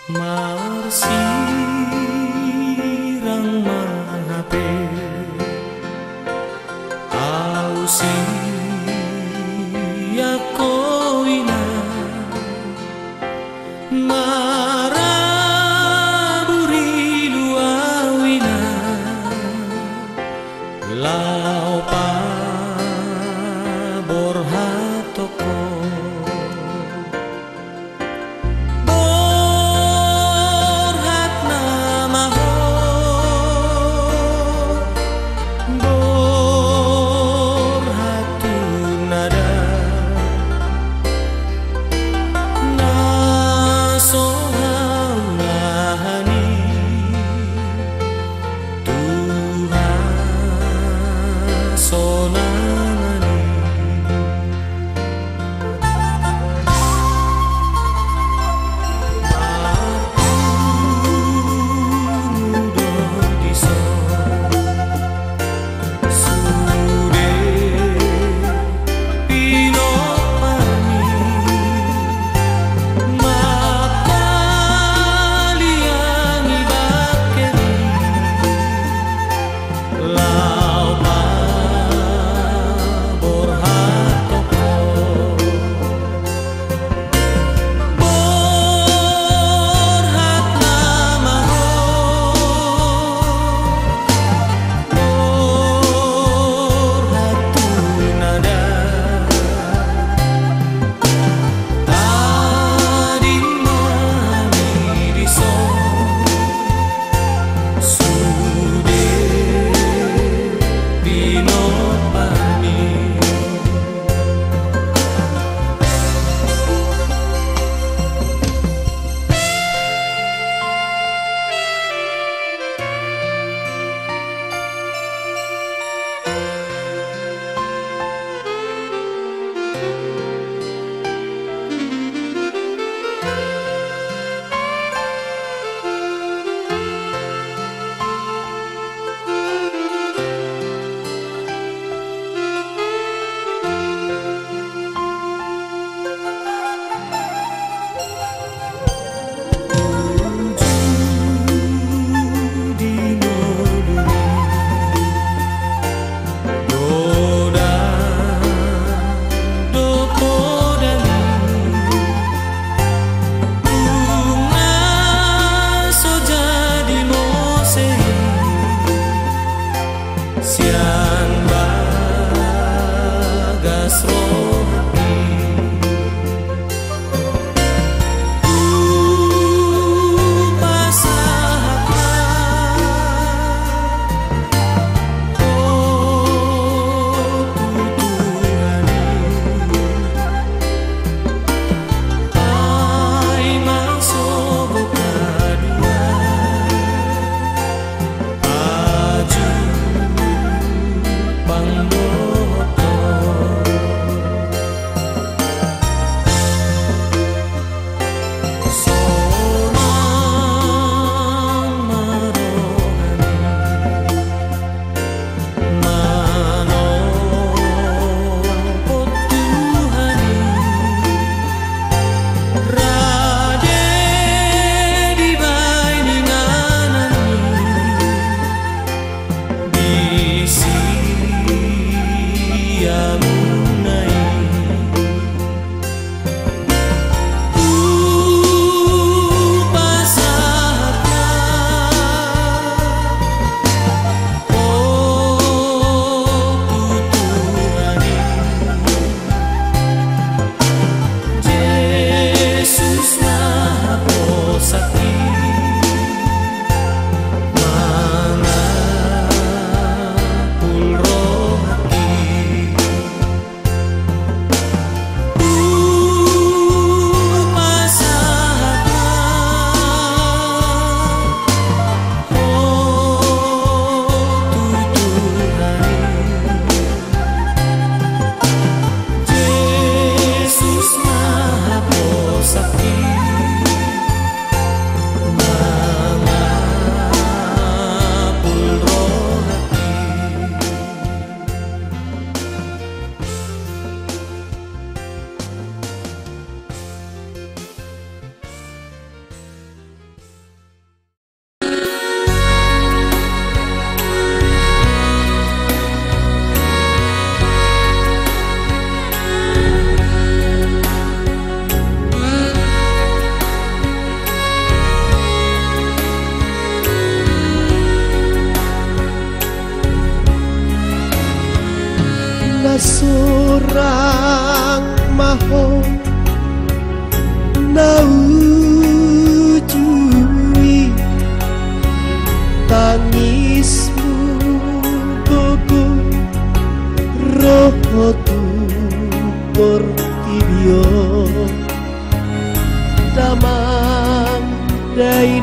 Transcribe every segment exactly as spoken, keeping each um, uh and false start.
Marsirang ma hape au sian ho ina, marabur ilu au ina, laho paborhat ho. Borhat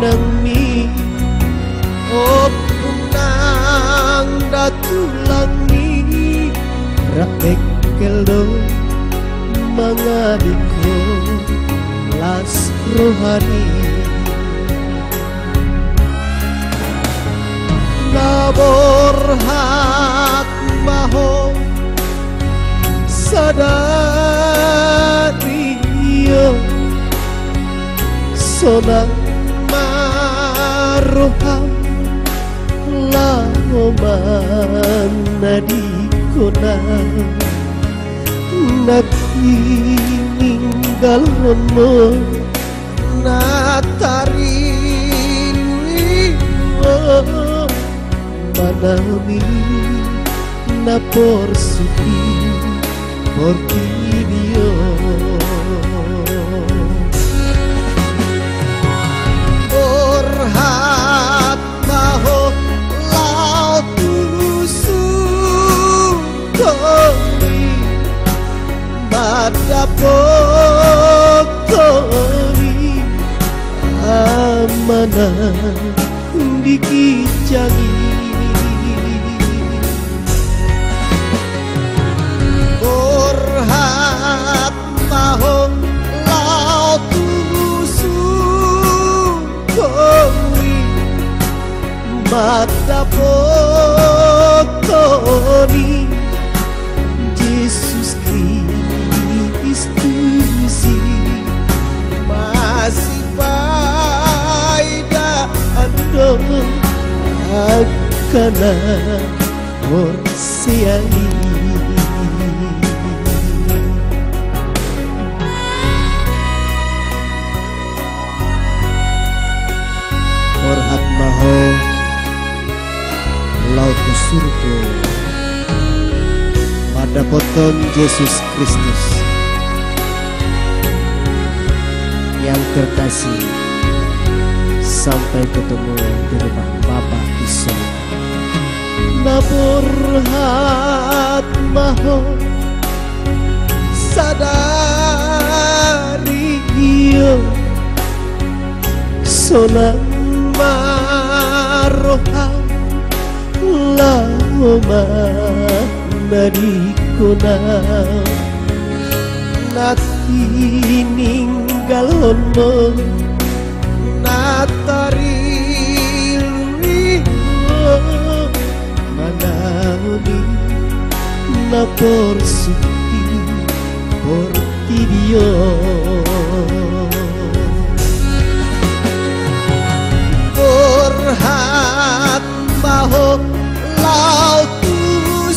Nangni ompung nang da tulangni, rap bengkel do mangadingkon las rohani. Na borhat ma ho sadari on, sonang ma roham laho manadingkon au. Na tininggalhon ma ho, na tarilu i ho, manaon i na porsuk i portibi on. Borhat ma ho laho tu surgo i, mandapothon i Amana di ginjang i. Borhat ma ho laho tu surgo i, mandapothon i Jesus Kristus i. Masipaidaan do angka na porsea i. Borhat ma ho laho tu surgo, mandapothon Jesus Kristus yang terkasih, sampai ketemu di rumah Bapa di surga. Na borhat ma ho sadari on, sonang ma roham laho manadingkon au. Na tininggalhon ma ho, na tarilu i ho, manaon i na porsuk i portibi on. Borhat ma ho laho tu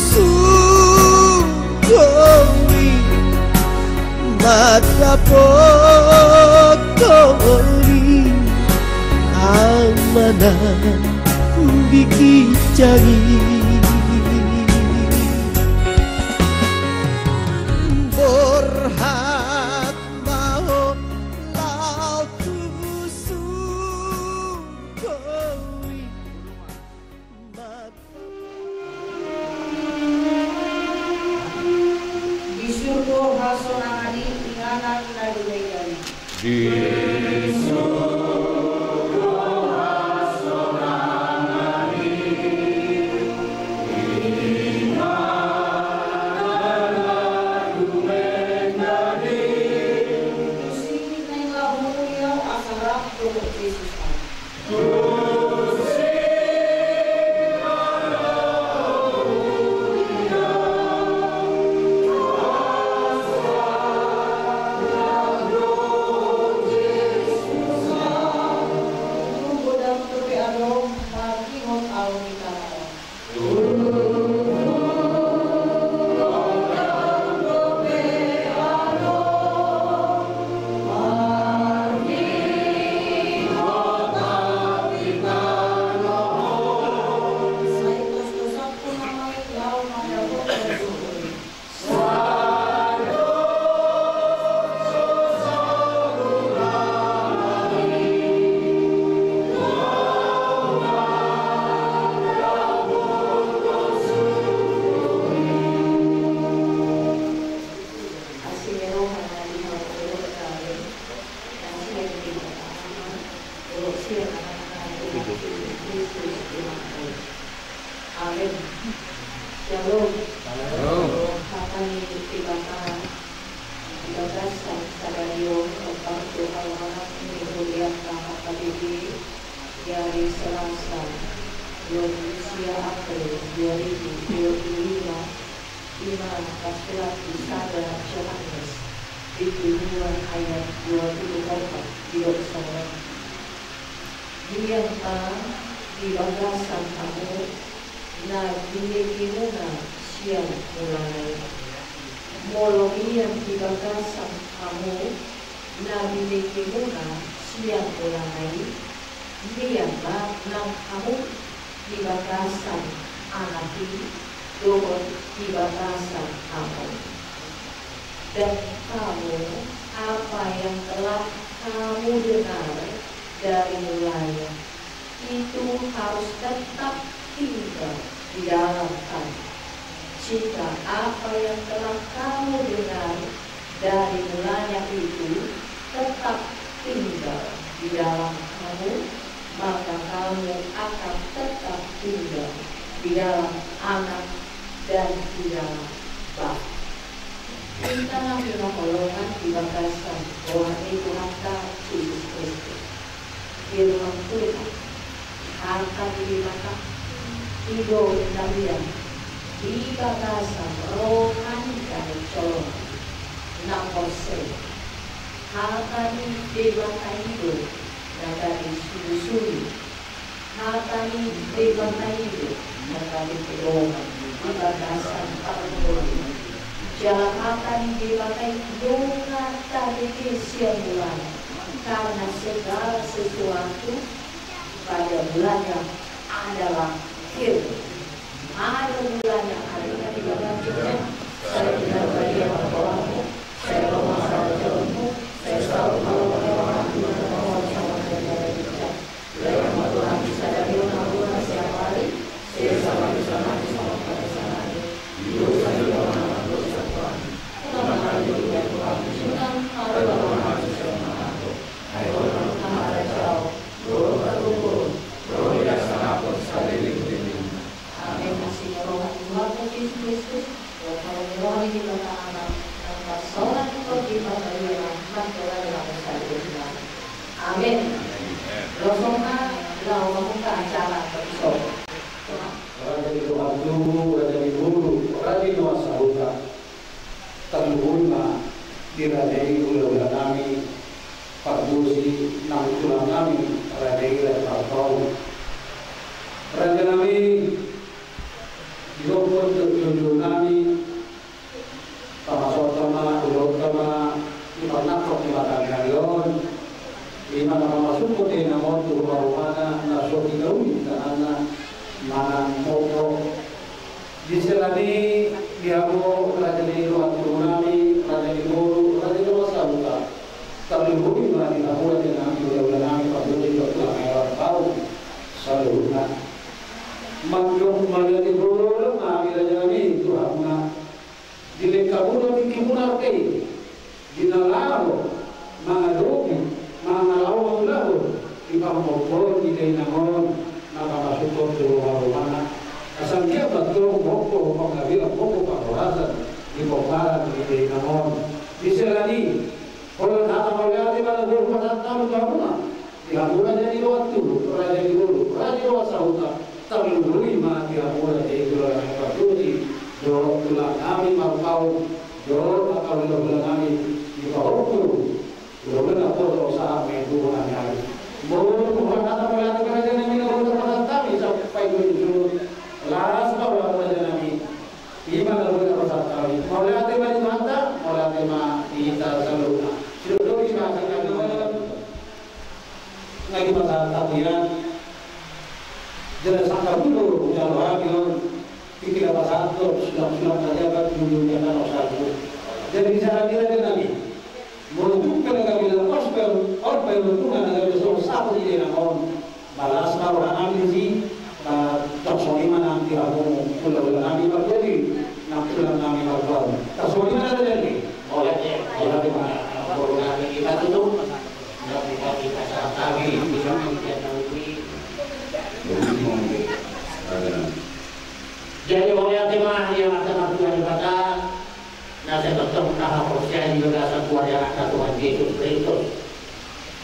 surgo i, mandapothon i Amana di ginjang i. Borhat ma ho laho tu surgo i. Di surgo hasonangan i, inganan na dumenggan i. Di surgo hasonangan i, inganan na dumenggan i. Tusi naeng laho mulia asa rap dohot Jesus au. Sian Anak-anak Tuhan Jesus Kristus, Tuhan kami. Amin. Shalom. Shalom. Hata ni Debata di bagasan sadari on, ombar tu halak ni Huriata H K B P di ari Selasa, dua puluh sia April dua ribu dua puluh lima, ima tarsurat di sada Johannes, bindu dua ayat dua puluh opat, didok songon on. Mian ma di bagasan hamu na binegemuna sian mulana i. Molo mian di bagasan hamu na binegemuna sian mulana i, mian ma nang hamu di bagasan Anak i dohot di bagasan Anak i. Dan kamu, apa yang telah kamu dengar dari mulanya, itu harus tetap tinggal di dalam kamu. Jika apa yang telah kamu dengar dari mulanya itu tetap tinggal di dalam kamu, maka kamu akan tetap tinggal di dalam Anak dan di dalam Bapa. Hita na hinaholongan di bagasan goar ni Tuhanta Jesus Kristus. Firman Tuhan, hata ni Debata, i do na hian di bagasan roha ni hita na jolma na porsea. Hata ni Debata i do na gabe sulu-sulu. Hata ni Debata i do na gabe pedoman di bagasan parngoluon. Jala hata ni Debata i do na tabege sian mulana, karena segala sesuatu pada mulanya adalah firman. Pada mulanya adalah firman Tuhan. Saya tidak bagi apa-apa. Saya lemah saja. Saya selalu kalau bagaimana Tuhan mau sama saya. Amin. Asi ni roha ni Tuhanta Jesus Kristus, dohot haholongan ni Debata Ama, nang parsaoran ni Tondi Parbadia, martonggo di hita saluhutna. Amin. Amin. Langsung ma laho mambuka acara episode. Raja ni roha ni tondi, raja ni boru, raja ni roha sahuta. Tarlumobi ma di raja i hula-hula nami, pardosi nang tulang nami, raja i Raja Marpaung. Raja nami, di hohom tu jolo-jolo nami, pamasohonta ma, ulaonta ma, di parnangkok ni batang ari on, i ma na mamasukhon dainang on tu ruma-rumana, na so hinauli tanganna, manang mompo. Di sela ni i, di hamu raja ni roha ni tondi nami, raja ni boru, raja ni roha sahuta. Tarlumobi ma di hamu raja nami, hula-hula nami, pardosi nang tulang nami Marpaung saluhutna. Mandok mauliate ma hami raja nami tu hamuna. Dilehon hamu do tingkimuna ate. Di na laho mangadopi, na laho mangulahon di pamompoon ni dainang on, na mamasukhon tu ruma-rumana. Asa anggiat ma antong mompo panggabean, mompo parhorasan di pomparan ni dainang on. Di sela ni i, holan hata mauliate ma na boi hupasahat hami tu hamuna. Di hamu raja ni roha ni tondi, raja ni boru, raja ni roha sahuta, tarlumobi ma di hamu raja i hula-hula nami pardosi, dohot tulang nami Marpaung, dohot angka hula-hula nami di pahompu, hula-hula na poso sahat ma i tu bona ni ari. Molo tung hata mauliate ma raja nami na boi hupasahat hami sampai tu di suhut, las ma roha raja nami. I ma na boi hupasahat hami. Mauliate ma di Tuhanta, mauliate ma di hita saluhutna. Sidok-dok i ma hata ni Debata. Nga dipasahat hami an. Jala sangkap dulu jalo hami on. Tingki na pasahat do sulang-sulang na jabat dulu na tano sagu. Jadi di sana dia dia nami. Molo tung pe na gabe lapas pe on pe on tung na gabe so sabu di dainang on. Balas ma roha nami di si. Ba tong songon i ma nang di hamu hula-hula nami pardosi nang tulang nami Marpaung. Tong songon i ma nang di. Oke, oke. Oke, oke. Oke, oke. Kita tutup. Oke, oke. Kita sahat lagi. Tuhan, Anakna Tuhan Jesus Kristus,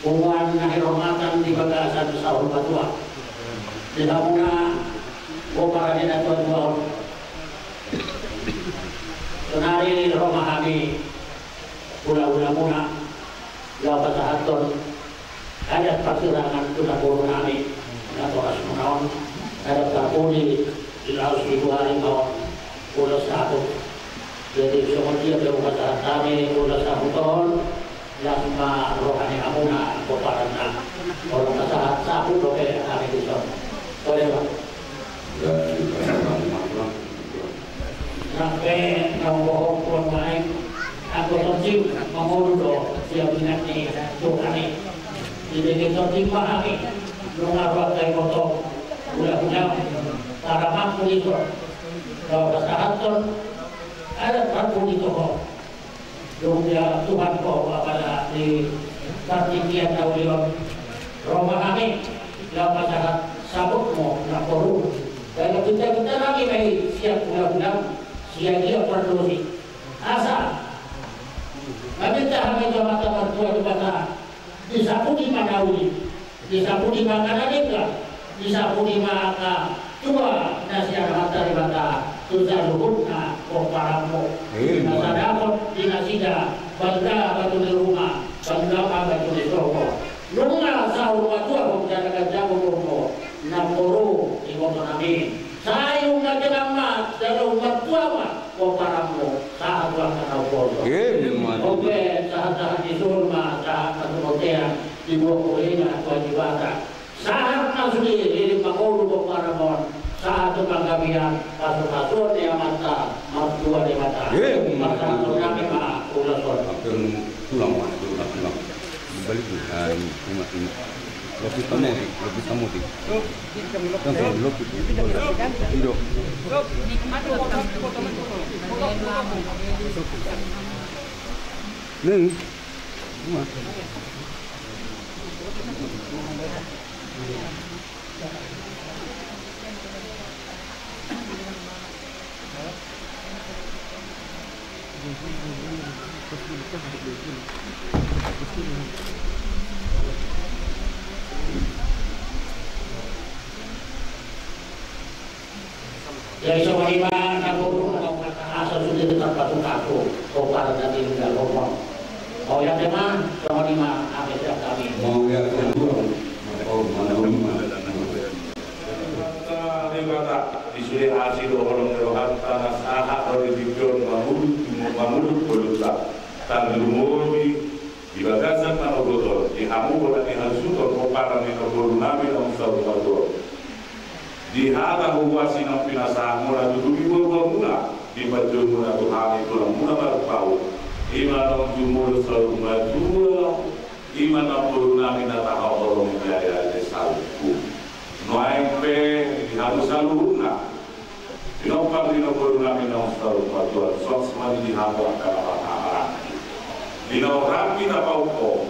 punguan na hinarmatan di bagasan saur matua. Di hamuna pomparan ni natuatua on, saonari ro ma hami hulahulamuna, laho pasahathon adat parsirangan tu namborunami na torasmuna on, adat parpudi di laos di huari ma on, ulos saput. Jadi songon dia pe hupasahat hami ulos saput on, las ma roha ni hamuna pomparanna. Olo, pasahat saput dope hami dison. Olo ma. Nang pe naung bohong tuan maen, anggo tondim mangolu do sian inang ni Tuhan i. Dibege tondim ma hami nunga ro angka ibotong, hulahulam, paramangku dison, laho pasahathon adat parpudi tu ho. Dung dialap Tuhan ho apala di partingkian na uli on, ro ma hami laho pasahat saputmu namboru. Jala pinta-pinta nami ma i sian hulahulam, sian ia pardosi. Asa maminta hami tu Amanta Martua Debata, disapudi ma na uli, disapudi ma angka na denggan, disapudi ma angka tua na sian Amanta Debata tu saluhutna pomparanmu. Amin. Asa dapot di nasida bangga batu ni ruma, bangga ma batu ni sopo. Nunga saur matua ho jala ganjang umurmu namboru ibotonami. Sai nunga tenang ma jala ummatua ma pomparanmu sahat tu angka na umposo. Ima tutu. Oke, sahat-sahat ni solu ma, sahat ma tu bontean, diboan hurina Tuhan Debata. Sahat ma sude leleng mangolu pomparanmon, sahat tu panggabean, pasu-pasuon ni Amanta Martua Debata. Ima tutu. Pasahaton nami ma ulos on. Hampir tulang, Mas, tulang, tulang. Balik ni, ah, ini, ini, ini. Lopi tamoti, lopi tamoti. Lopi, lopi. Ido. Nih. Jadi songon i ma na boru, asa sude tarpasu-pasu pomparan na tininggalhon. Mauliate ma, songon i ma ame sian hami. Mauliate ma. Mauliate ma. Debata, di sude asi dohot holong ni rohanta na sahat ro di tingki on mangudut, mangudut ngolunta. Tarlumobi di bagasan manogot on, di hamu bona ni hasuhuton pomparan ni namborunami naung saur matua on. Di hata huhuasi naung pinasahatmuna tutu di boaboamuna, di panjouonmuna tu hami tulangmuna Marpaung. Ima naung jumolo saur matua, ima namborunami na tahaholongi di ari-ari ni sautku. Nuaeng pe di hamu saluhutna pinompar ni namborunami naung saur matua on, songon i di hamu angka na marhahamaranggi. Di na hurang hita paompong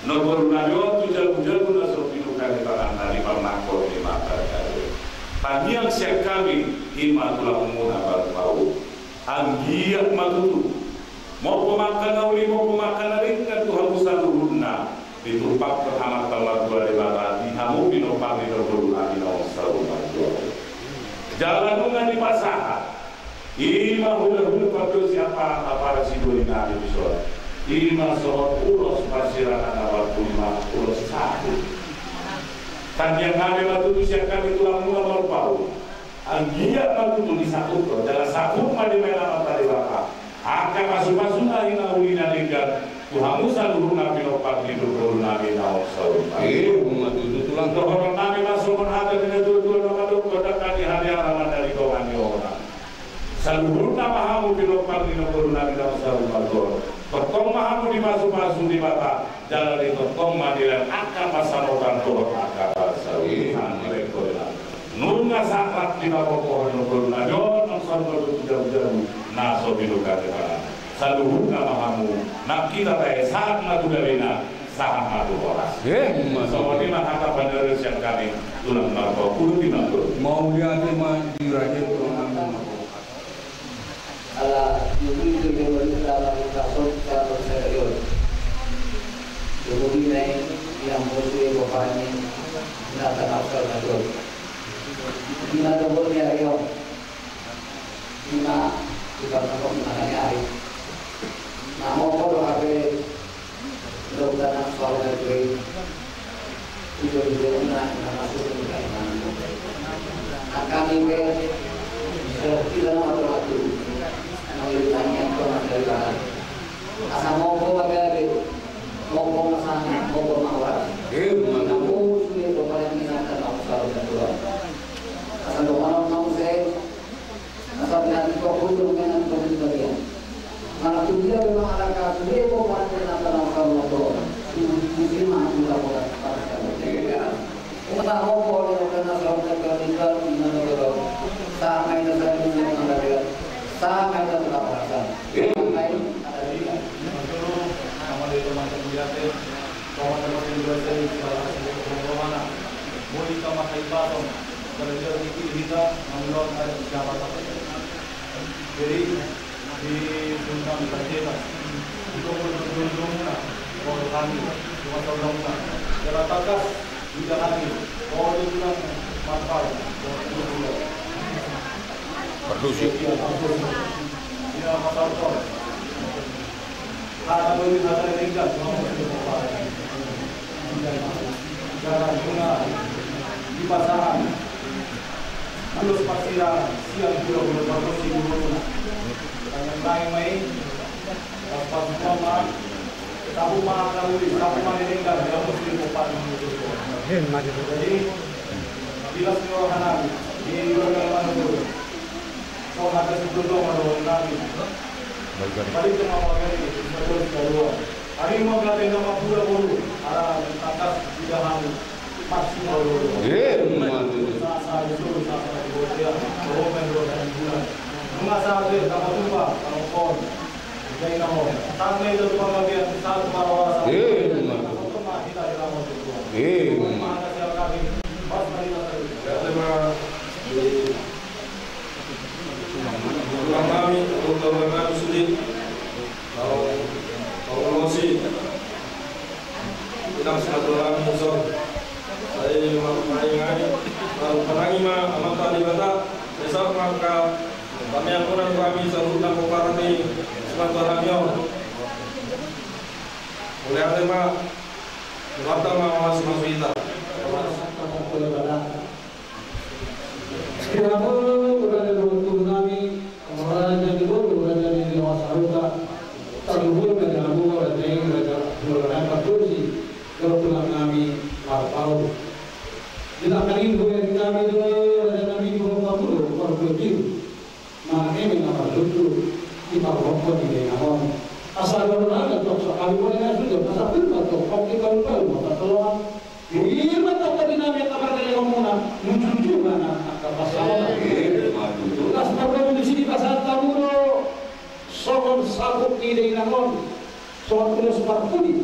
namborunami on tu jabu-jabu na so pinungka ni tanganna di parnangkok ni marga Debata. Tangiang sian hami, ima tulangmuna Marpaung. Anggiat ma tutu mompo ma angka na uli, mompo ma angka na denggan tu hamu saluhutna, ditumpakkon Amanta Martua Debata di hamu pinompar ni namborunami naung saur matua on. Jala nunga dipasahat, ima hulahula pardosi aparat-aparat sidolinami dison, ima songon ulos parsirangan na parpudi ma ulos saput. Tangiang hami ma tutu sian hami tulangmuna Marpaung. Anggiat ma tutu disaputhon, jala saput ma dibahen Amanta Debata angka pasu-pasu na uli na denggan tu hamu saluhutna pinompar ni namborunami naung saur matua on. Ima tutu tulang. Dohononnami ma songon hata ni natuatua na mandok, dangka ni haliara mandari tonga ni onan. Saluhutna ma hamu pinompar ni namborunami naung saur matua on. Tongtong ma hamu dipasu-pasu Debata. Jala ditongtong ma di lae angka pansamotan dohot angka pansamotan. Nunga sahat di pamopohon namborunami on naung saur matua tu jabu-jabu na so pinungka ni tangan. Saluhutna ma hamu nang hita tahe, sahat ma tu gabena, sahat ma tu horas. Songon i ma hata panarion sian hami tulang Marpaung. Uduti ma tulang. Mauliate ma di raja tulang Marpaung. Ala, di ujung-ujung ni ujung utama ni pasok, pasok saya yo. Ina i, ina bosu i, boparan ni, ina tanau sal na dua. Ina dohot ni ari on. Ina, ina tanau sal na ari. Na moko do hape, do tanau sal na dua. Ido, ido, ina, ina masuk ni kain. Angka ni pe, so, ina na matu-matu. Ina ina ni angka na dari barat. Asa moko ma gabe, moko ma sanga, moko ma horas. Ina bosu i, boparan ni, ina tanau sal na dua. Asa dohonon ma muse, asa pinantikhon huhut ma ina tu dia. Manang tu dia pe mangalangka, tu dia boparan ni, ina tanau sal na dua. Tu dia ma tu dia boparan. Asa moko ni, ina tanau sal na dua, ina tanau sal na dua. Sanga ina sanga ina sanga ina sanga ina sanga ina. Ina ina. Ina ina. Ina ina. Jadi, di Sultan Panjaitan, untuk ujung-ujungnya, kalau kami, cuma seorang, jalan tangkas, tidak kami, kalau dia bilang, maaf, kalau dia bilang. Pardosi. Iya, Pak Sarkol. Hata boi, hata denggan, cuma mesti berubah. Jalan tengah di pasaran. Ulos parsirang sian pura-pura pardosi guruna. Tangan lain main. Pas pas gua mah. Sabu mah ana uli, sabu mah ini enggak dia mesti lupa. Jadi jelas ni orang anak di luar mana tu. Kau ada sebelum ada orang lagi. Balik ke mama kan, sebelum kedua. Ari ma gabe na mambura boru, ala tangkas di dahan, masih boru. Ima tutu. Sasa di suru, sasa di botea, bomen do dan bulan. Nunga sabe, nama tupa, nama pon. Jadi nama, tanah itu tupa gabe, satu para wasa. Ima tutu. Nama kita di nama tutu. Ima. Mana siap kami, pas hari kita. Ya, terima kasih. Tulang nami, tulang nami sude. Laho, laho losi. Inang simatua nami son. Sai ma-, maingai. Laho panangi ma Amanta Debata. Desa mangka. Kami ampunan kami saluhutna pomparan ni simatua nami on. Mauliate ma. Mauliate ma mamasu-masu hita. Di hamu raja ni boru nami, raja ni boru, raja ni dewasa huta. Tarlumobi ma di hamu raja i, raja ni boru nami, pardosi, boru tulang nami, marpaung. Di tangan i, boru nami do, raja nami, boru pamulo, boru pamulo. Manang eme na marlundu di parrompon ni dainang on. Asa dohonon nami tong so alu mone na sudo, asa pir ma tong oke balu-balu ma patoloan. Pir ma tong tadi nami angka pargellengonmuna, nunju-nunju ma nang angka pasahaton. Las parroha disi dipasahat hamu do songon saput ni dainang on, songon ulos parpudi.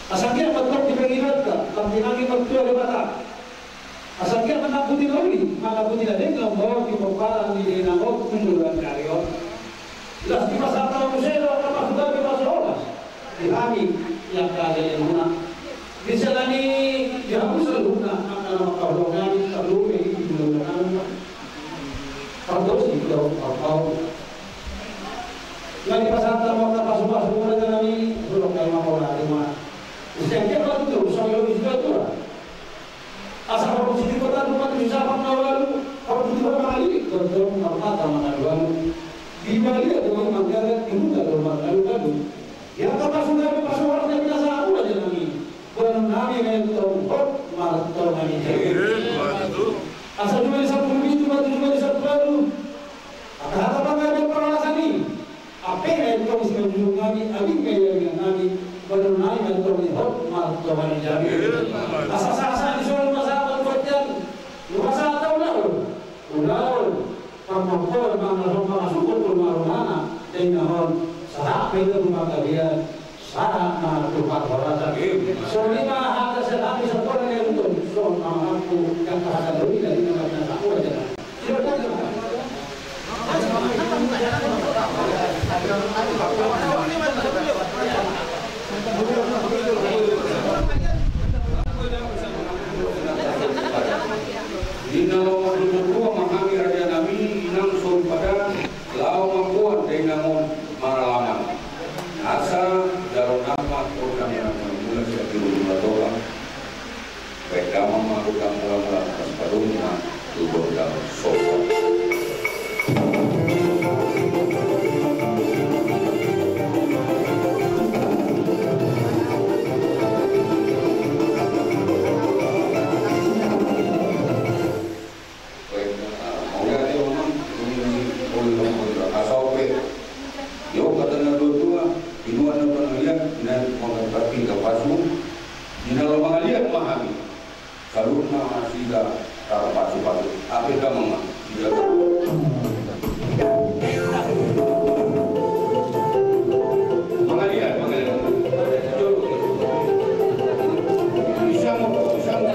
Asa anggiat ma tong dipangidoanta, nang tinangi martua Debata. Asa anggiat manamputi na uli, manamputi na denggan, mambahen di pomparan ni dainang on tu joloan ni ari on. Las dipasahat hamu muse do angka pasupasu, pasuhoras di hami, di angka gellengonmuna. Di siala ni i di hamu saluhutna, angka na mangkaholongi hami, tarlumobi i di ulaon nami. Pardosi do, marpaung. Nga dipasahat hamu angka pasupasu, raja nami, sude angka i ma pola di ma. Di sian ke batu, songon i di sian tua. Asa parmusikipan tanduk mati di sapang na ualu, parbutuhan mangalilik, tongtong marmata mangalualu. Di balian do manggagat, di huta do margalu-galu. Di angka pasu nami, pasuhoras nami na sahat, raja nami. Boanon nami ma i tong hot martonga ni jabu. Asa jumadi sampulu pitu, batu jumadi sampulu ualu. Angka hata panggabean parhorasan i. Ampe na i tong simanjujung nami, abing ma i abingan nami, boanon nami ma i tong hot martonga ni jabu. Asa sahat-sahat ni solu ma sahat tu bontean, nunga sahat tu ulaon, ulaon, pamompoan, mangaso-, mangasupur tu rumah-rumahna, dainang on, sahat ma i tu panggabean, sahat ma tu parhorasan. Songon i ma hata sian hami sampulu ni uton, songon amanku, angka hata doli, dari nama na sampulu aja. Ina, Tinggal pasu, di na laho mangaliat ma hami. Saluhutna nasida tarpasupasu. Ape damang ma. Mangaliat, mangaliat. Pisang, pisang.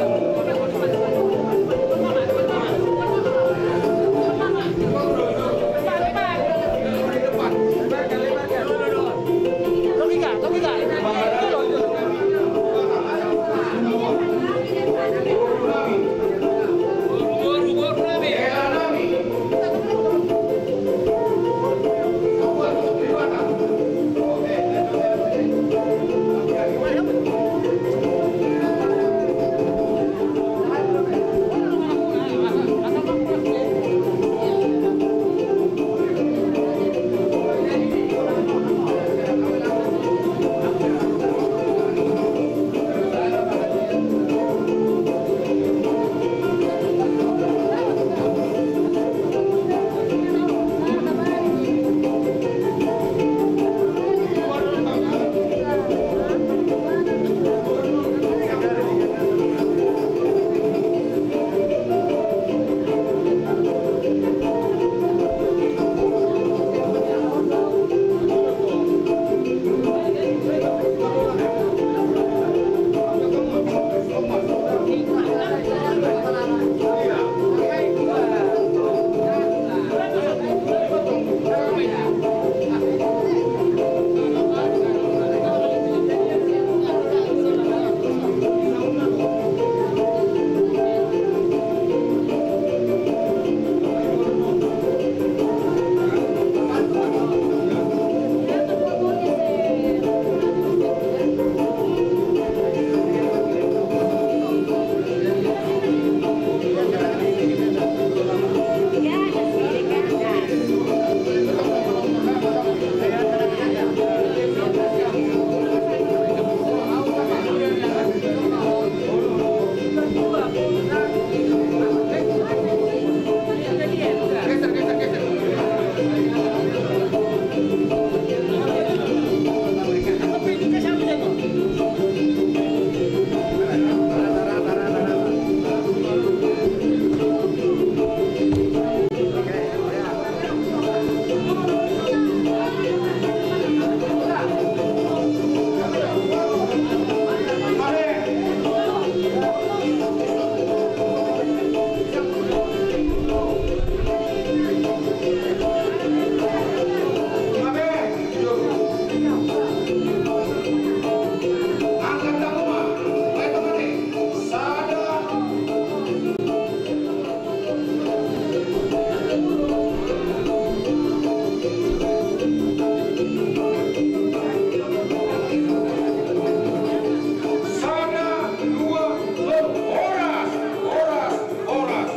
Sada, dua, tolu. Horas, horas, horas.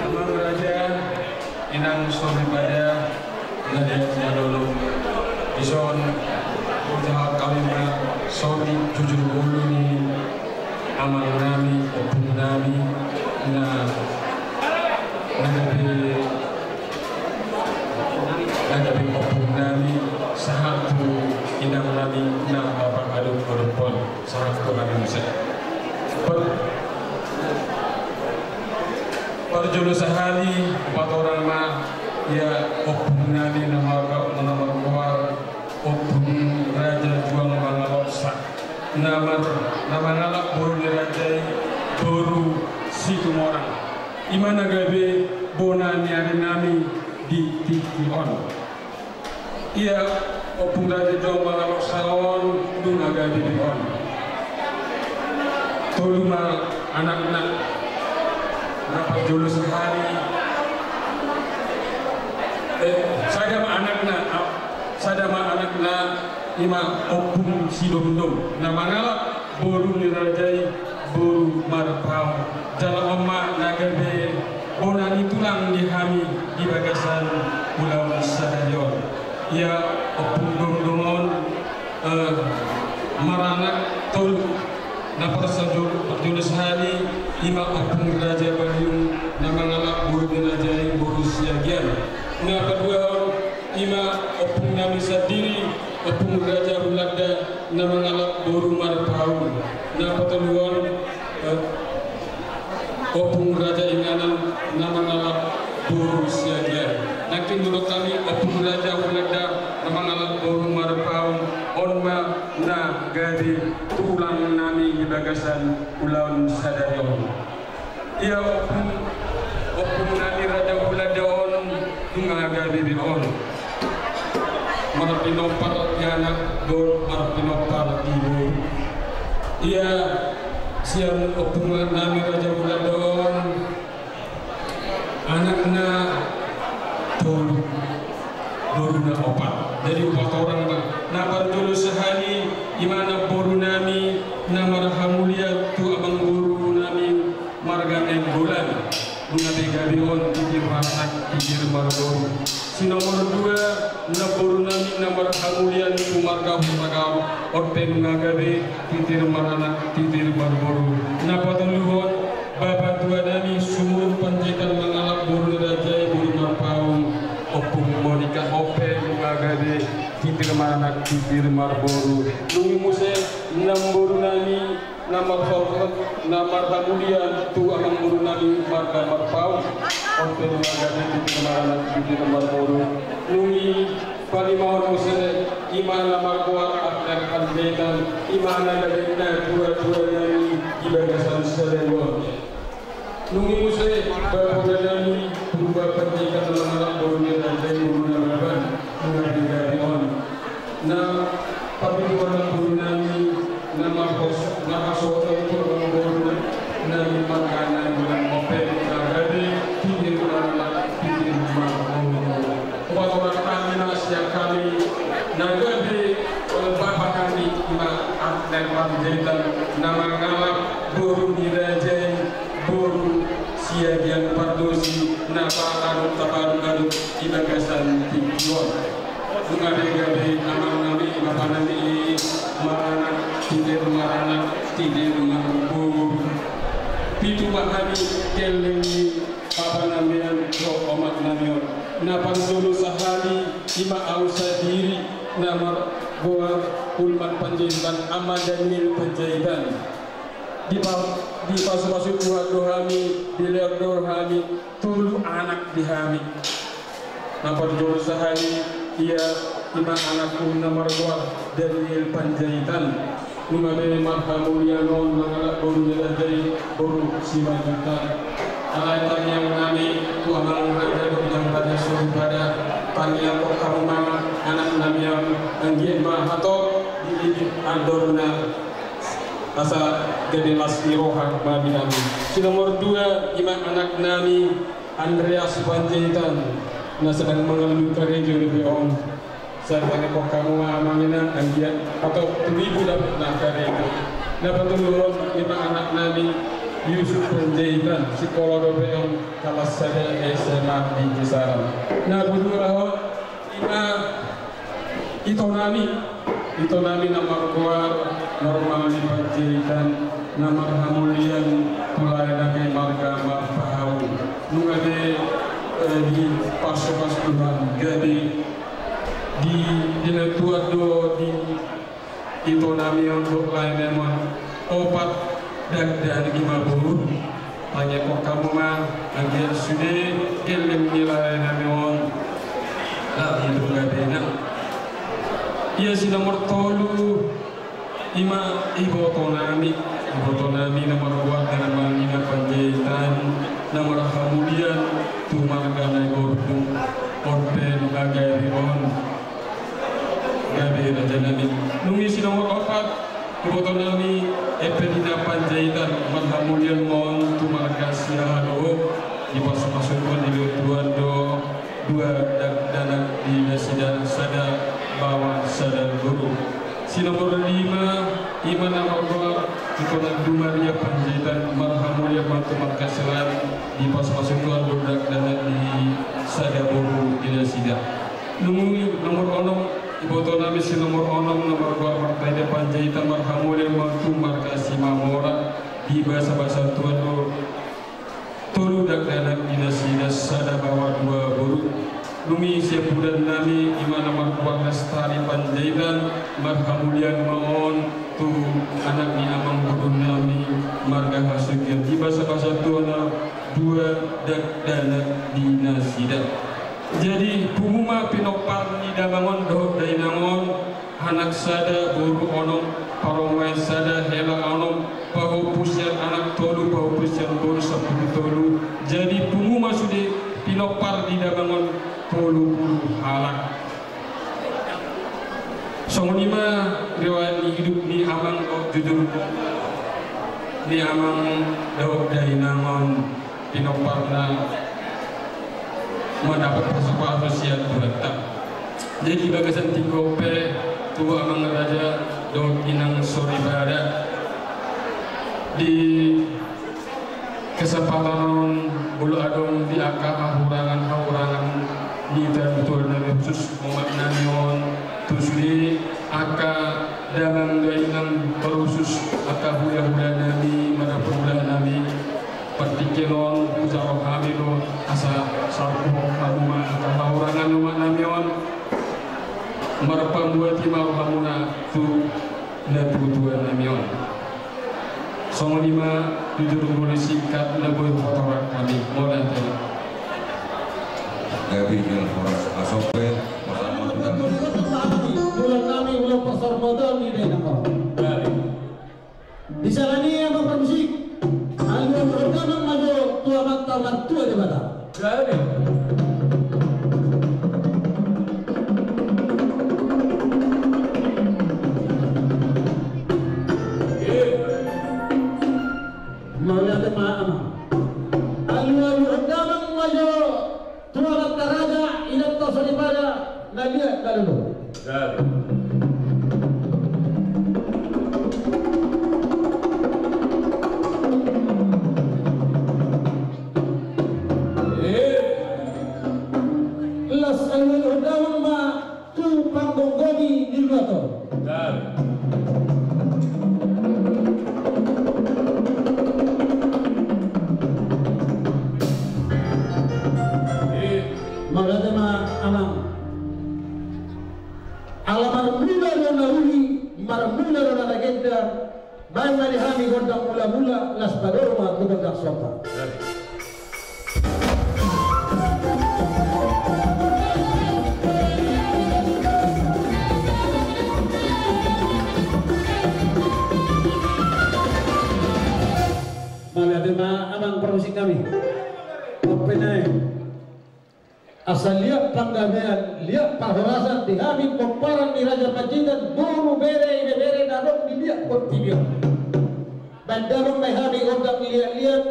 Amang raja, inang soripada, na di na lolo. Dison, hujahahon hami ma sori jujur ngolu ni amang nami, ompung nami, na, na gabe, na gabe ompung nami, sahat tu inang nami, na bapak adop, adop pon, sahat tu hami muse. Pon. Parjolo sahali, patorang ma ia ompung nami na marga-, na margoar Ompung Raja Juang Mangaloksa, na mar-, na mangalap boru ni raja i, boru Situmorang. I ma na gabe bona ni ari nami di tingki on. Ia Ompung Raja Juang Mangaloksa on, nunga gabe be on. Tolu ma anakna. Na parjolo sahali, eh, sada ma anakna, ah, sada ma anakna, i ma Ompung Sidomdom. Na mangalap boru ni raja i, boru Marpaung. Jala on ma na gabe bona ni tulang di hami di bagasan ulaon sadari on. Ia Ompung Domdom on, eh, maranak tolu. Na parsajo-, parjolo sahali, i ma Ompung Raja Baliung, na mangalap boru ni raja i, boru Siagian. Na paduahon, i ma ompung nami sandiri, Ompung Raja Hulanda, na mangalap boru Marpaung. Na patoluhon, eh, Ompung Raja Inganan, na mangalap boru Siagian. Nangkin didok hami Ompung Raja Hulanda, na mangalap boru Marpaung, on ma na gabe tulang nami di bagasan ulaon sadari on. Ia ompung, ompung nami Raja Hulanda on, nunga gabe be on. Marpinompar di anak dohot marpinompar di boru. Ia sian ompung nami Raja Hulanda on, anakna tolu, boruna opat. Jadi opat orang ma. Na parjolo sahali, i ma namboru nami na marhamulian tu amangboru nami marga Nainggolan. Nunga be gabe on titir maranak titir marboru. Si nomor dua, namboru nami na marhamulian tu marga Hutagaon, on pe nunga gabe titir maranak titir marboru. Na patoluhon, bapa tua nami Sumurung Panjaitan mangalap boru ni raja i, boru Marpaung, Ompung Monika, on pe nunga gabe titir maranak titir marboru. Dung i muse namboru nami na marhorhot, na marhamulian tu amangboru nami marga Marpaung, on pe nunga gabe titir maranak titir marboru. Dung i palimahon muse, i ma na margoar Abner Panjaitan, i ma na gabe natua-tua nami di bagasan sadari on. Dung i muse bapa nami Purba Panjaitan na mangalap boru ni raja i, boru Nababan, nunga be gabe on. Na papituhon namboru nami na marhos-, na hasohotan tu amangboru nami marga Nainggolan, on pe nunga gabe titir maranak titir marboru. Opat orang nami na sian hami na gabe, eh, bapa nami i ma Abner Panjaitan na mangalap boru ni raja i, boru Siagian Pardosi, na paadop tapaadop-adop di bagasan tingki on. Nunga be gabe amang nami, bapa nami i, maranak titir maranak titir marboru. Pitu ma hami gelleng ni bapa nami on dohot omak nami on. Na parjolo sahali, i ma ahu sandiri na margoar Ulman Panjaitan, ama Daniel Panjaitan. Dipa-, dipasupasu Tuhan do hami, dilehon do hami tolu anak di hami. Na parjolo sahali, ia i ma anakku na margoar Daniel Panjaitan. Nunga be marhamulian on mangalap boru ni raja i, boru Simanjuntak. Alai tangiang nami tu amang raja dohot inang raja soripada, tangianghon hamu ma anak nami on, anggiat ma hatop dililiti andorna asa gabe las ni roha ma di hami. Si nomor dua, i ma anak nami Andreas Panjaitan, na sedang mengeluh karejo dope on. Sai tangianghon hamu ma amang inang, anggiat hatop tu ribu dapotna karejo. Na patoluhon, i ma anak nami Yusuf Panjaitan, sikola dope on, kalas sada S M A di Cisaran. Na paduahon, i ma ito nami, ito nami na margoar Norman Panjaitan, na marhamulian tu lae nami marga Marpaung. Nunga be, eh, dipasu-pasu Tuhan, gabe di, dilehon Tuhan do di ito nami on dohot lae nami on opat dakdanak, i ma boru. Mangiangkon hamu ma, anggiat sude gelleng ni lalae nami on, laho tu gabena. Ia si nomor tolu, ima iboto nami, iboto nami na margoar Darmaning Panjaitan, na marhamulian tu marga Naiborngin, on pe di bagae on. Gabe raja nami. Nunga si nomor opat, iboto nami Evelina Panjaitan, marhamulian ma on tu marga Siahaan, dipasupasu Tuhan, dilehon Tuhan do dua dakdanak di nasida, sada baoa sada boru. Si nomor lima, ima na margoar Ikonang Dumaria Panjaitan, marhamulian ma on tu marga Siahaan, dipasupasu Tuhan dua dakdanak di sada boru di nasida. Nunga nomor onom, iboto nami si nomor onom na margoar Martaida Panjaitan, marhamulian ma on tu marga Simamora, dibasabasa Tuhan do tolu dakdanak di nasida, sada baoa dua boru. Nunga siampudan nami, ima na margoar Lestari Panjaitan, marhamulian ma on tu anak ni amangboru nami marga Hasugian, dibasabasa Tuhan dua dakdanak di nasida. Jadi pungu ma pinompar ni damang on dohot dainang on, anak sada, boru onom, parumaen sada, hela onom, pahompu sian anak tolu, pahompu sian boru sampulu tolu. Jadi pungu ma sude pinompar ni damang on tolu pulu halak. Songon i ma riwayat ni hidup ni amang dohot jujur ni amang dohot dainang on, pinomparna mandapot pasupasu sian Tuhanta. Jadi di bagasan tingki on pe tu amang raja dohot inang soripada, di kesempatan on molo adong di angka hahurangan-hahurangan ni tantuan nami, khusus omak nami on, tu sude angka damang dainang, terkhusus angka hulahula nami, manang hulahula nami, partingkian on hujalo hami do asa sahat tu hamu ma angka hahurangan ni omak nami on, marpamuati ma rohamuna tu natuatua nami on. Songon i ma jujur molo singkat na boi hupatorang hami. Mauliate. Gabe jala horas. Asa pe, pasalamatan. Mauliate nami, mauliate pasalamatan ni dainang on. Gabe. Di sana ni amang parmusik. Alualuhon damang ma jo tu Amanta Martua Debata. Gabe. Mauliate ma amang. Alualuhon damang ma jo tu amanta raja, inanta soripada, na liat na lolo. Gabe. Las alualuhon damang ma tu panggomgomi ni luat on. Gabe. Mauliate ma amang. Ala marmula do na uli, marmula do na legenda. Baen ma di hami gondang mulamula, las padomu ma tu gondang somba. Mauliate ma amang parmusik nami. Open ae. Asa liat panggabean, liat parhorasan di hami pomparan ni Raja Panjaitan, boru, bere, ibebere na adong di liat portibi on. Baen damang ma di hami gondang liatliat,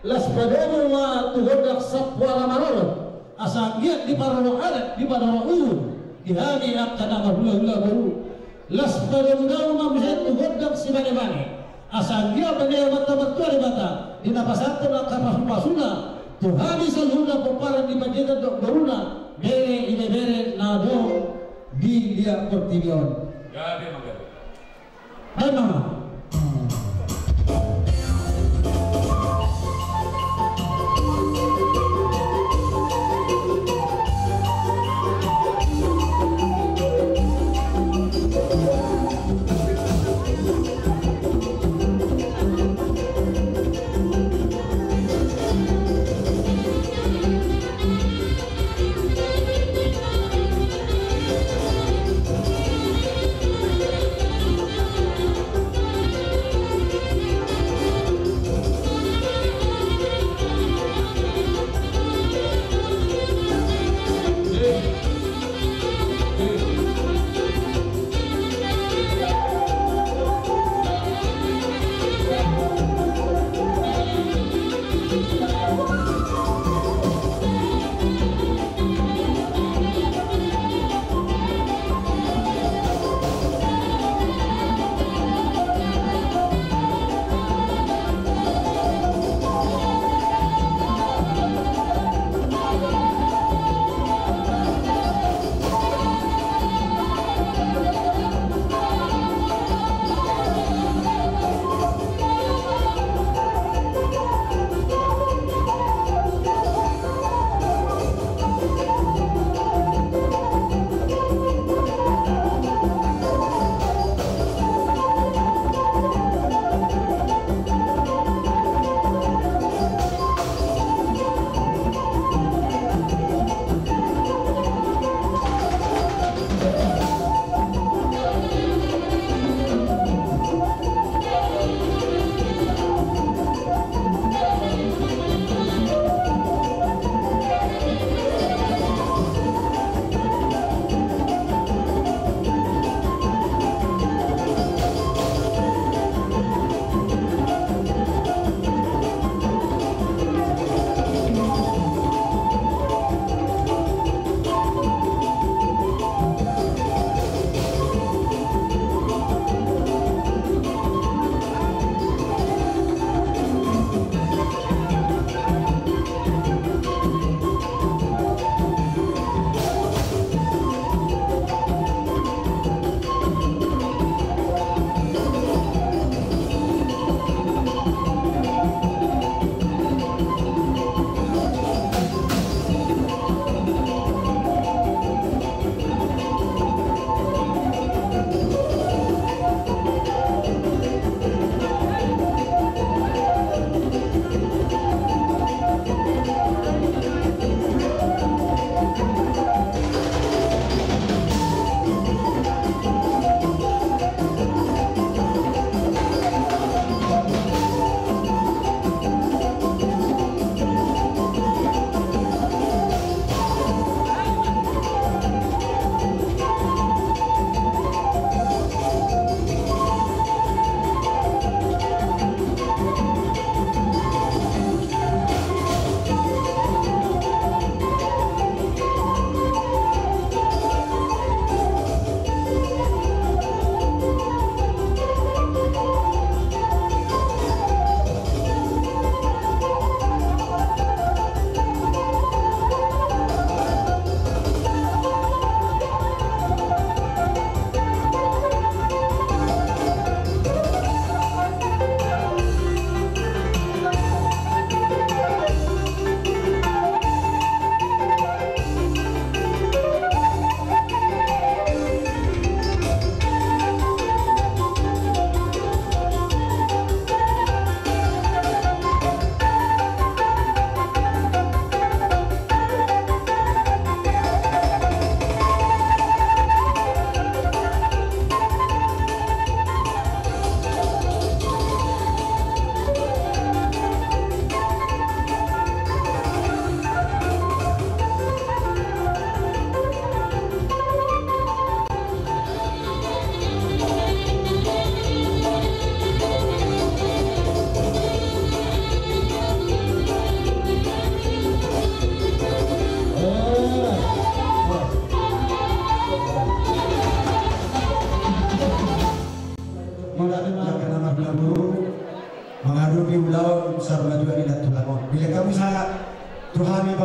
las padomu ma tu gondang sampoara marorot. Asa anggiat diparorot adat, diparorot uhum di hami angka na marhulahula boru. Las padomudamu ma muse tu gondang simanebane. Asa anggiat ma di Amanta Martua Debata, di na pasahathon angka pasupasuna tu hami saluhutna pomparan ni Panjaitan dohot boruna, bere, ibebere na adong di liat portibi on. Gabe ma gabe. Baen ma.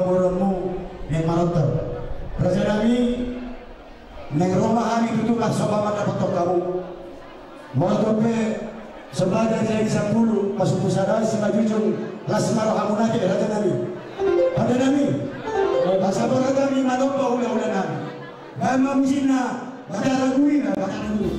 Borumu naeng manortor. Raja nami, naeng ro ma hami tutu marsomba mandapothon hamu. Molo pe sombada jadi sampulu, pasupusada simanjujung, las ma rohamu nate, raja nami. Raja nami, asa borat hami manomba hulahula nami. Baen ma musik na, batara gui na, batara gui.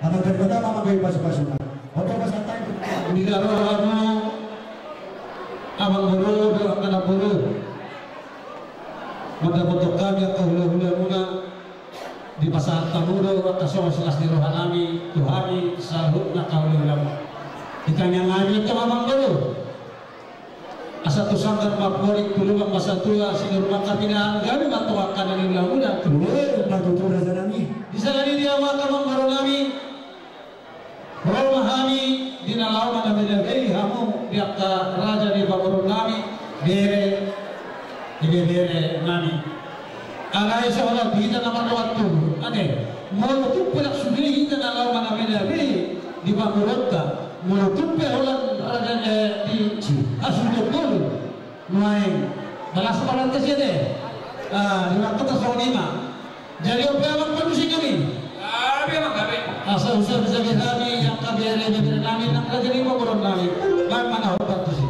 Amang Debata ma manggahi pasupasuna. Oto pasahat hami. Di rohamu, amangboru dohot angka namboru, mandapothon hami angka hulahulamuna, dipasahat hamu do angka songon silas ni rohanami tu hami saluhutna angka hulahulamuna. Di tangiang hami antong, amangboru, asa tu sanggar ma amporik, tu lubang ma satua, sinur ma angka pinahan, gabe ma antong angka na niula-ula. Ue, umbahen tutu, rajanami. Di sala ni dia ma angka amangborunami, ro ma hami di na laho manabelabei hamu di angka raja ni pamoruonnami, bere, ibeberenami. Alai so holan di hita na marroha tubu, ate, molo tung pe ndang sude hita na laho manabelabei di pamoruonta, molo tung pe holan raja, eh, di hasuhuton ngolu, nuaeng balas ma rohanta, ate. Ah, di rohanta songon i ma. Jadi on pe, amang, parmusik hami. Gabe, amang, gabe. Asa husabisabis hami angka bere, beberenami nang raja ni pamoruonnami. Baen ma na hombar tusi.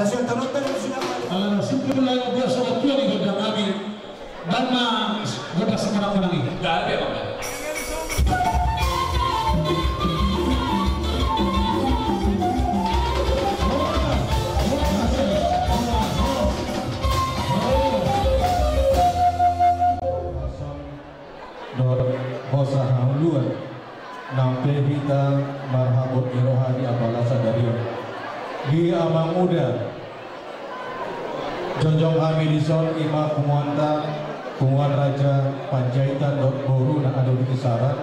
Ala na sungkun laho, tua so tua ni gondang nami. Dang ma gondang sembarang-barang i. Gabe, Bang. Dohot hosa haluaon, nang pe hita marhabot ni roha di apala sadari on. Di Amang Uda, jongjong hami dison, i ma punguanta, punguan Raja Panjaitan dohot boru na adong di Kisaran,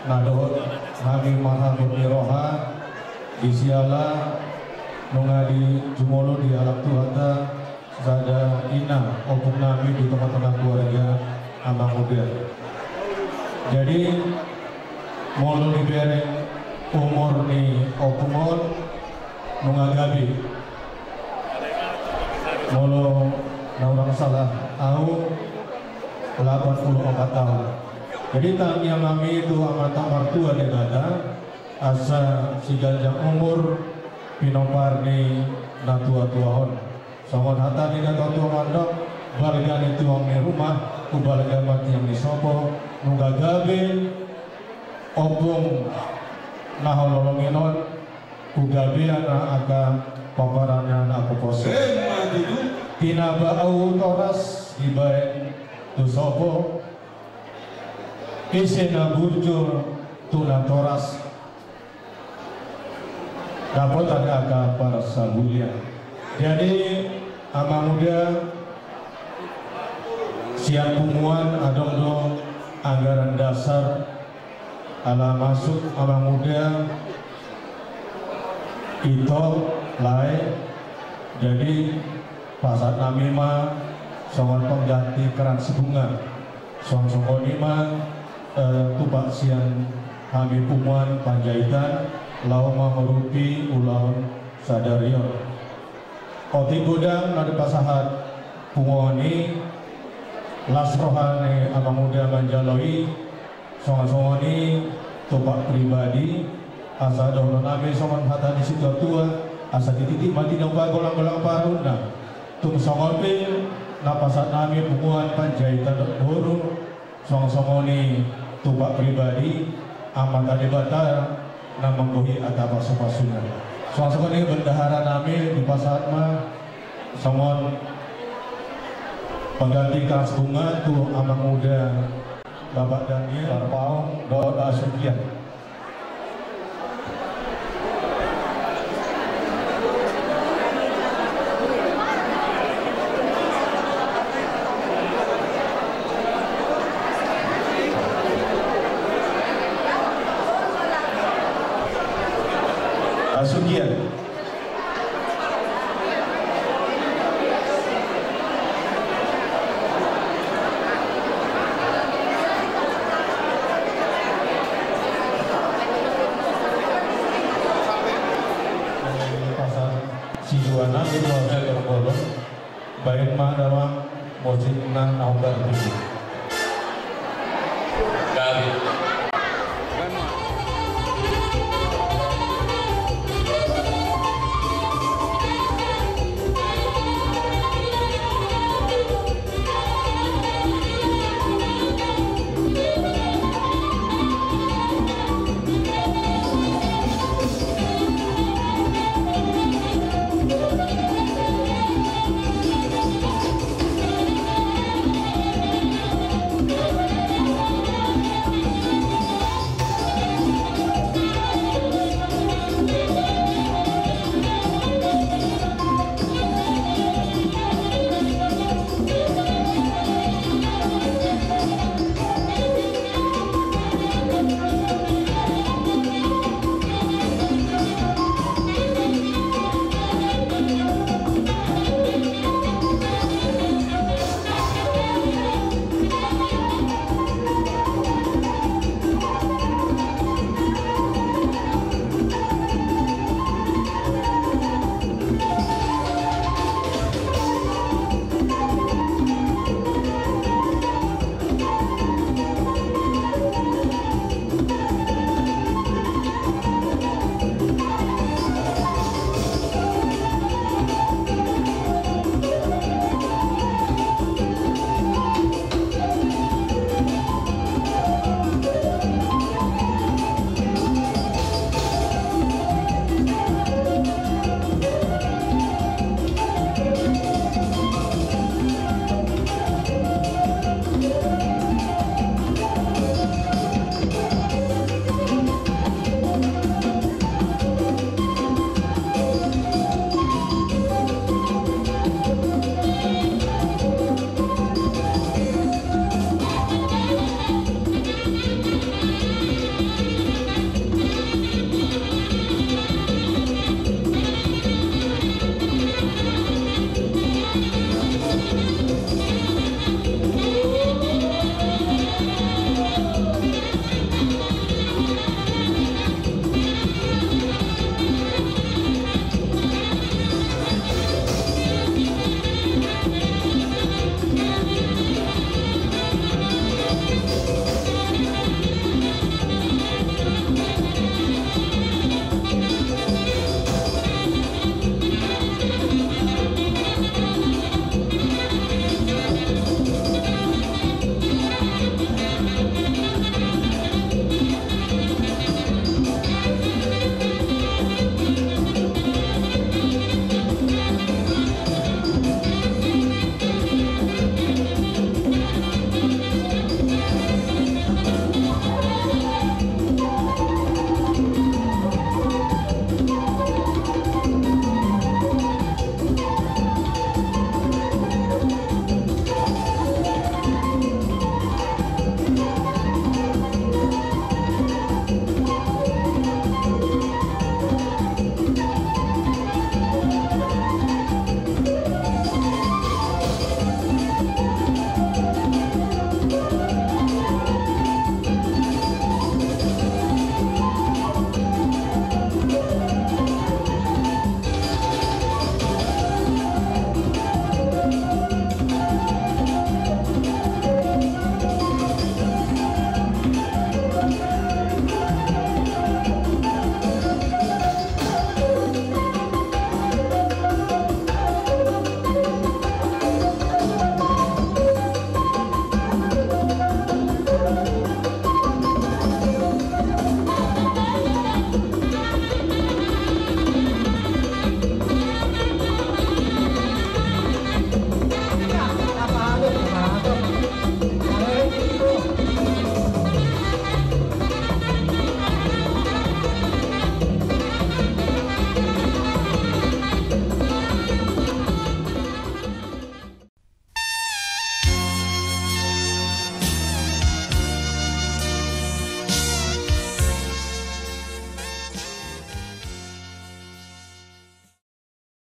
na dohot hami marhabot ni roha, di siala nunga dijumolo dialap Tuhanta sada ina ompung nami di tonga-tonga keluarga Amang Uda. Jadi, molo dibereng umur ni ompung on, nunga gabe. Molo na hurang salah au, lapan puluh opat taon. Jadi, tangiang nami tu Amanta Martua Debata, asa siganjang umur pinompar ni natua-tua on. Songon hata ni natua-tua mandok, balga ni tulang ni rumah, hubalga ma tiang ni sopo, nunga gabe ompung na hololongin on, hugabean ma angka pomparanna na huposo. Emma tutu. Tinaba au toras dibaen tu sopo, ise na burju tu natoras, dapotan angka parsabulian. Jadi, Amang Uda, sian punguan adong do anggaran dasar, ala masuk Amang Uda, ito, lae. Jadi, pasahat nami ma songon pengganti krans bunga. Songon-songon i ma, eh, tupat sian hami punguan Panjaitan, laho mangurupi ulaon sadari on. Otik godang na dipasahat punguan i, las roha ni Amang Uda manjalo i, songon-songon i tupat pribadi, asa dohonon nami songon hata ni situa-tua, asa tititi ma tinompa golang-golang paraunna. Tung songon pe na pasahat nami punguan Panjaitan dohot boru, songon-songon i tupat pribadi, Amanta Debata na manggohi angka pasu-pasuna. Songon-songon i bendahara nami dipasahat ma songon pengganti krans bunga tu Amang Uda Bapak Daniel Tarpaung dohot Asukian. Asukian. Pasahat siduana di luar sektor bolon, baen ma damang musikna na hombar tusi. Gabe.